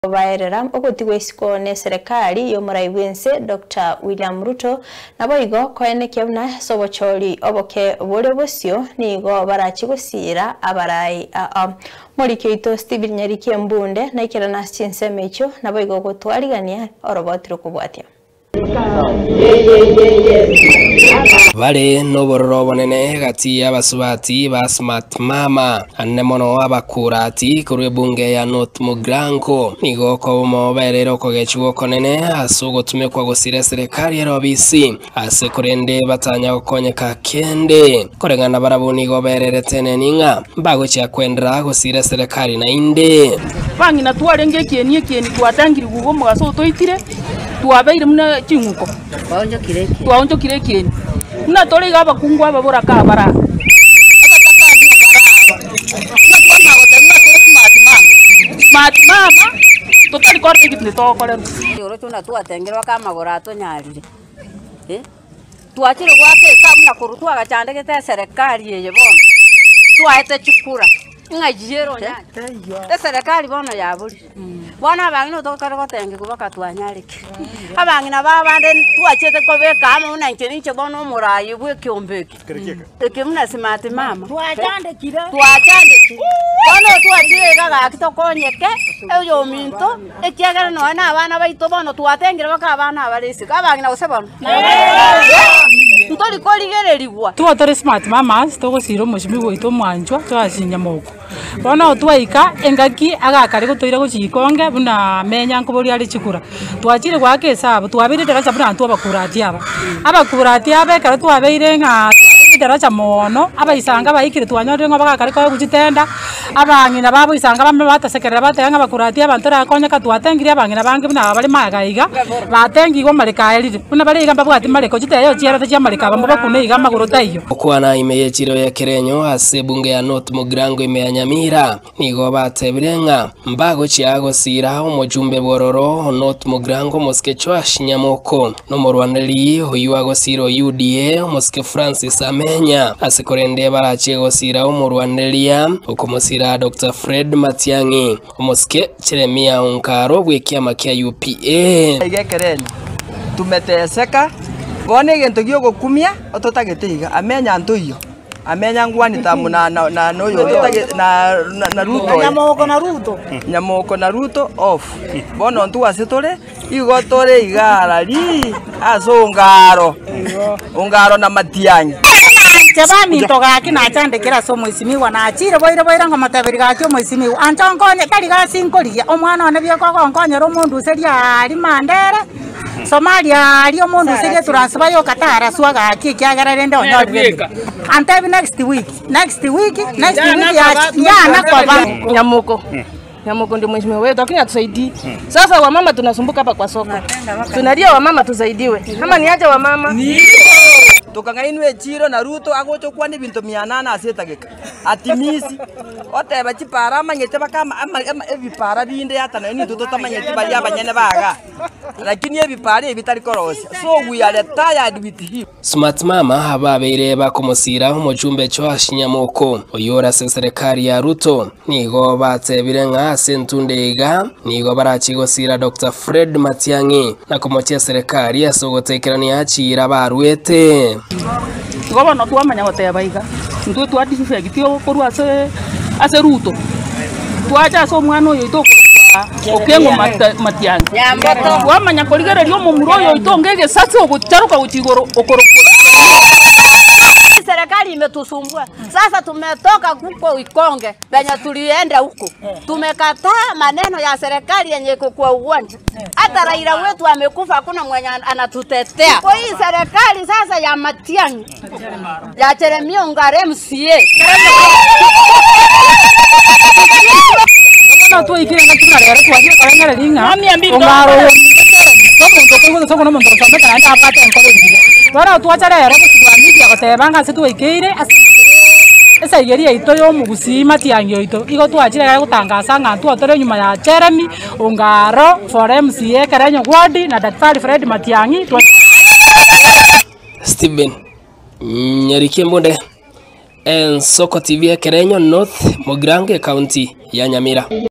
Kobaerera ogotigwa isiko n'eserekari y'omorai bw'ense Doctor William Ruto, naboigo koenekia buna ase obochori oboke bore bosio nigo barachie gosiira abarai aa. Omoriki oito Stephen Nyariki Embunde naikerana ase chinsemo echio naboigo gotwarigania oroboti rokobwatia. Bare nobororo obonene gati y'abasubati ba Smart Mama, anene mono abakurati korwa ebunge ya North Mugirango. Nigo okobomo baereire okogechigwa okonene ase ogotumekwa gosira eserekari ere obisi ase korende batanya gokonyeka kende. Koreng'ana barabwo nigo baererete eneni ng'a mbagochia kwendera gosira eserekari naende. Bang'ina twarenge ekieni ekieni twatangirigwe iga omogaso otoitire. Twabeire buna ching'uko, twaonchokire ekieni, buna tore iga abakungu aba boraka abare aa. Smart mama, totari korora egento togokorerwa. Oroche buna twatengerwa aka amagoro atonyarire, eh, twachire goaka esabu na korwa twagachandegete eserekari eye bono, twaete chikura, ng'a ere onyancha, eserekari bono yaborire. Bono abang'ina otokare gotengigwa mpaka twanyarekire. Abang'ina ba abande twachete kobeka amo buna inche ninche bono omoraai bwa ekiombe eke, eke buna smart mama. Twachandekire. Twachandekire. Bono twachire iga gaki tokonyeke, oyominto, ekiagera nonye na abana baito bono twatengire mpaka abana abare isiko, abang'ina gose bono? Ntori korigererigwa. Twa tore smart mamas, togosira omochimi bwaito omwanchwa, twasinya moko. Bono twaika engaki agakare gotoira gochia ikonge buna menya nkoboria are chikura, twachire goaka esabu twabeire edarasa buna intwe abakurati aba. Abakurati aba ekero twabeire ng'a twabeire edarasa moono, abaisanga baikire twanyorire ng'a bagakare koegwa chitenda, abang'ina baboisanga bambe batosekerera bateba ng'a abakurati aba ntorakonyeka twatengirie abang'ina bange buna aba bare maega iga, batengigwe amareko aerire, buna bare iga mbabwati mareko chiteyo chiarete chia amareko aba mbabakune iga amagoro taiyo. Gokwana ime y'echiro y'ekerenyo ase ebunge ya North Mugirango ime ya Nyamira, nigo batebire ng'a mbagochia gosiira omochumbe bw'ororo o North Mugirango omosike Joash Nyamoko, na omorwanereri oyio agosiira o UDA omosike Francis Amenya, ase korende barachie gosiira omorwanereria okomosiira Doctor Fred Matiang'i, omosike Jeremia Onkaro bw'ekiama kia UPA. Iga ekerenyo tumeteseka, bono egento gi'ogokumia ototagete iga, amenya ntoiyo, amenya ngwani tamu na na na na oyo ototagete na na na Ruto oye. Nyamoko na Ruto. Nyamoko na Ruto off. Bono intwe ase tore, igo tore iga arari ase ongaro, ongaro na matiang'i. Inche baminto gaki nachandekire ase omoisimigwa, nachire boire boire ngomoteberia gaki omoisimigwa, ancha onkonye, tari gasi nkorigia, omwana one bioka ogonkonyera omonduserie aaria Mandera, Somalia aaria omonduserie etransfer yoka taraswa gaki ekiagera rende onyorire emeremo. Antebi next week, next week, next week yachi yana koba. Nyamoko Nyamoko ndio mheshimiwa wetu, lakini hatusaidii. Sasa wamama tunasumbuka hapa kwa soko, tunalia wamama tusaidiwe, ama ni aje wamama? Tokang'ainwa echiiro na Ruto agocha okwana ebinto mia nane ase etageka, atimisi, oteba chipara amanyete baka ama ama ama ebipara binde ata nonye nintwe totamanyeti baria abanyene bagaa, lakini ebipara ebi tari korosia, so we are tired with him. Smart Mama ababeire bakomosiira omochumbe Joash Nyamoko, oyio ore ase eserekari ya Ruto, nigo batebire ng'a ase entunde iga nigo barachie gosiira Doctor Fred Matiang'i na komochia eserekari ase ogotekerania chiira barwete. Igo bono twamanya goteba iga, intwe twa defect korwa ase ase Ruto, twacha ase omwana oyo oito okorokwa Okengo Matiang'i, twamanya korigereria omomura oyo oito onge egesasi ogocharoka gochia igoro okorokwa. Serikali imetusumbua sasa, tumetoka huko Ikonge penye tulienda huko, tumekataa maneno ya serikali yenye iko kwa uwanja. Hata Raila wetu amekufa, hakuna mwenye anatutetea. Kwa hii serikali sasa ya Matiang'i ya Jeremia Ongare MCA Bono twaikire engaki buna rero twachire korengereria ng'a ong'aro oyo nigo Jeremy, na omonto okoigwa gose na omonto osomete naende abwate enkoro engiya. Bono twacha rero bosio bwa media goteba ng'a ase twaikeire ase eng'encho ya esaigeria yaito ya omogusii matiang'i oito, igo twachire iga gotangasa ng'a ntwo tore nyuma ya Jeremy Ongaro for MCA Ekerenyo ward na Daktari Fred Matiang'i. Stephen Nyariki Embunde, Ensoko TV Ekerenyo North, Mugirango Ekaunti ya Nyamira.